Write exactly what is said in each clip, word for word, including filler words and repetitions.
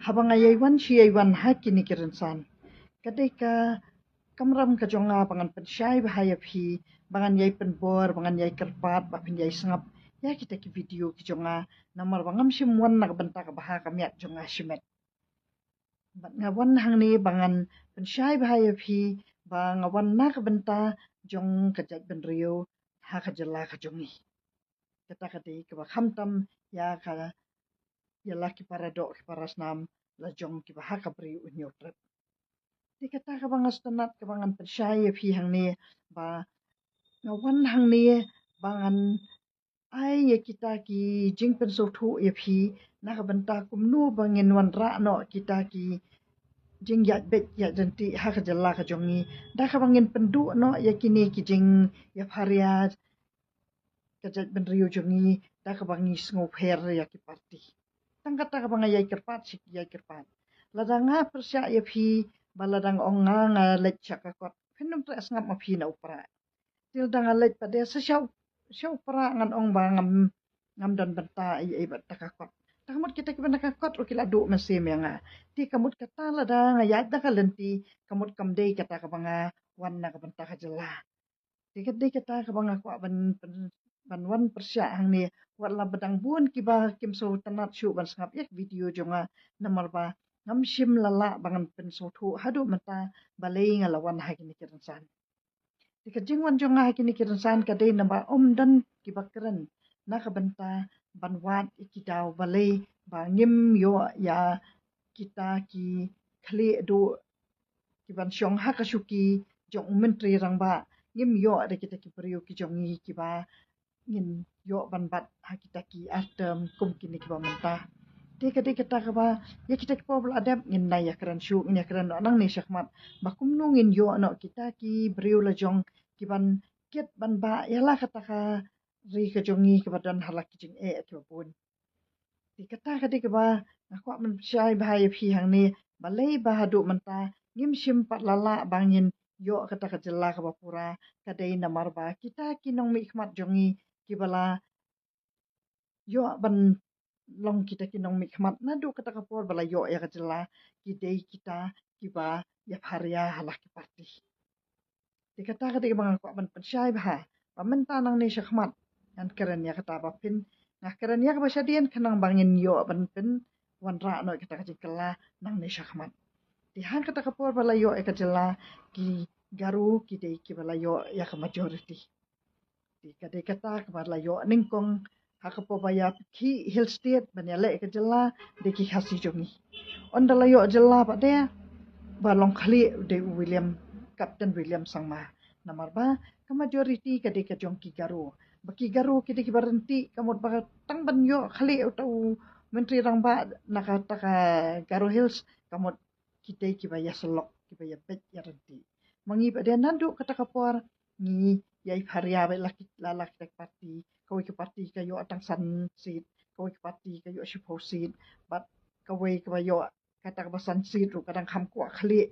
Haba nga ïai wan shi ïai wan ha kine ki rynsan, ka dei ka kamram ka jong nga ba ngan pynshai bha ïa phi, ba ngan ïai pynbor, ba ngan ïai kyrpad, ba phin ïai sngap ïa kita ki video ki jong nga, namar ba ngam shym wan na ka bynta ka bha ka miat jong nga shimet. Bad nga wan hangne ba ngan pynshai bha ïa phi, ba nga wan na ka bynta jong ka jaitbynriew ha ka jylla ka jong ngi. Kata ka dei kaba khamtam ïa ka, ïa la ki para doh ki para snam la jong kiba ha ka Bri u Hynñiewtrep. Te kata kaba nga sngewtynnat kaba ngan pynshai ïa phi hangne, ba nga wan hangne ba ngan ai ïa kita ki jingpynsngewthuh ïa phi na ka bynta kumno ba ngin wanrah noh kita ki jingïaid beit ïaid ryntih ha ka jylla ka jong ngi, da kaba ngin pynduh noh ïa kine ki jingïapharia ka jaitbynriew jong ngi da kaba ngi sngewpher ïa ki parti. Tang kata kaba nga ïai kyrpad shi ïai kyrpad. Lada nga pyrshah ïa phi, ba lada nga ong nga nga leit sha ka kot, phin ym treh sngap ma phi na u Prah. Te lada nga leit pat de sa sha u, sha u Prah ngan ong ba ngam, ngam don bynta ei ei bad ta ka kot. Te ka mut kita kiba na ka kot ruh ki la duh mynsiem ïa nga. Te ka mut kata lada nga ïaid da ka lynti, ka mut kam dei kata kaba nga wan na ka bynta ka jylla. Te ka dei kata kaba nga kwah ban, ban, ban wan pyrshah hangne, wat la ba dang bun kiba kim sngewtynnat shuh ban sngap ïa ka video jong nga, namar ba ngam shym la lah ba ngan pynsngewthuh haduh mynta balei nga la wan ha kine ki rynsan. Te ka jingwan jong nga ha kine ki rynsan ka dei namar ym don kiba kren na ka bynta ban wad ïa ki daw, balei ba ngim ïoh ïa kita ki khlieh duh kiban shong ha ka shuki jong u Myntri Rangbah, ngim ïoh da kita ki briew ki jong ngi kiba ngin ïoh ban bat ha kita ki ar term kum kine kiba mynta. Te ka dei kata kaba ïa kita ki por ba la dep ngin nai ïakren shuh, ngin ïakren noh nangne shakhmat ba kumno ngin ïoh noh kita ki briew la jong kiban kit ban bah ïa la kata ka ri ka jong ngi kaba don ha la ki jingeh kiba bun. Te kata ka dei kaba nga kwah ban pynshai bha ïa phi hangne, balei ba haduh mynta ngim shym pat la lah ba ngin ïoh kata ka jylla kaba pura, ka dei namar ba kita ki nongmihkhmat jong ngi kiba la ïoh ban long kita ki nongmihkhmat naduh kata ka por ba la ïoh ïa ka jylla, ki dei kita kiba ïapharia ha la ki parti. Te kata ka dei kaba nga kwah ban pynshai bha, ba mynta nangne shakhmat ngan kren ïa kata ba phin, nga kren ïa kaba shadien khnang ba ngin ïoh ban pynwanrah noh ïa kata ka jingkylla nangne shakhmat. Te ha kata ka por ba la ïoh ïa ka jylla, ki Garo ki dei kiba la ïoh ïa ka majority. Te ka dei kata kaba la ïoh nyngkong ha ka por ba ïa ki Hill State ban ïaleh ïa ka jylla dei ki Khasi jong ngi. Ynda la ïoh jylla pat de ba long khlieh dei u William, Captain William Sangma. Namar ba ka majority ka dei ka jong ki Garo. Ba ki Garo ki dei kiba ryntih, ka mut ba tang ban ïoh khlieh uta u Myntri Rangbah na kata ka Garo Hills, ka mut ki dei kiba ïasyllok, kiba ïabeit ïaryntih. Ma ngi pat de naduh kata ka por ngi ïaipharia beit la ki, la, la kita ki parti. Kawei ka parti ka ïoh tang san seat, kawei ka parti ka ïoh shiphew seat, bad kawei kaba ïoh kata kaba san seat ruh ka dang kham kwah khlieh,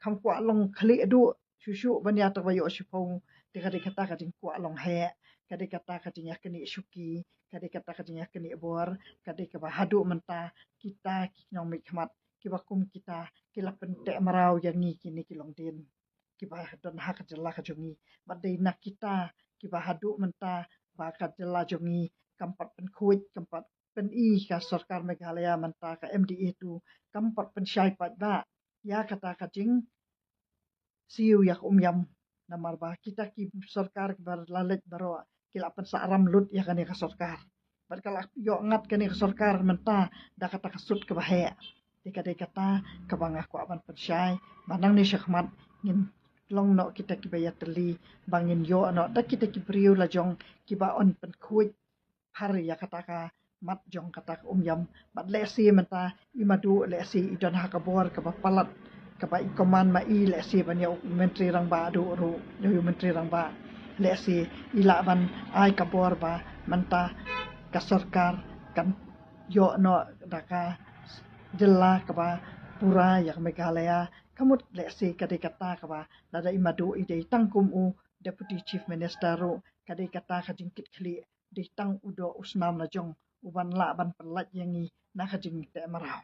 kham kwah long khlieh duh shuh shuh ban ïa kata kaba ïoh shiphew. Te ka dei kata ka jingkwah long heh, ka dei kata ka jingïaknieh shuki, ka dei kata ka jingïaknieh bor, ka dei kaba haduh mynta kita ki nongmihkhmat kiba kum kita ki la pynteh mraw ïa ngi kine ki longdien kiba don ha ka jylla ka jong ngi. Bad dei na kita kiba haduh mynta ba ka jylla jong ngi kam pat pynkhuid, kam pat pyni ka sorkar Meghalaya mynta ka M D A two, kam pat pynshai pat ba ïa kata ka jingsiew ïa ka umïam. Namar ba kita ki sorkar kiba la leit baroh ki la pynsahram lut ïa kane ka sorkar. Bad ka la ïoh ngat kane ka sorkar mynta da kata ka sut kaba heh. Te ka dei kata kaba nga kwah ban pynshai ba nangne shakhmat ngin long noh kita kiba ïatylli, ba ngin ïoh noh da kita ki briew la jong kiba yn pynkhuid phar ïa kata ka mat jong kata ka umïam. Bad lehse mynta i Madu lehse i don ha ka bor kaba palat, kaba i command ma i, lehse ban ïa u Myntri Rangbah duh ruh, ïa u Myntri Rangbah. Lehse i lah ban ai ka bor ba mynta ka sorkar kan ïoh noh da ka jylla kaba pura ïa ka Meghalaya. Ka mut lehse ka dei kata kaba lada i Madu i dei tang kum u Deputy Chief Minister ruh, ka dei kata ka jingkitkhlieh dei tang u doh u snam la jong u ban lah ban pynlait ïa ngi na ka jingteh mraw.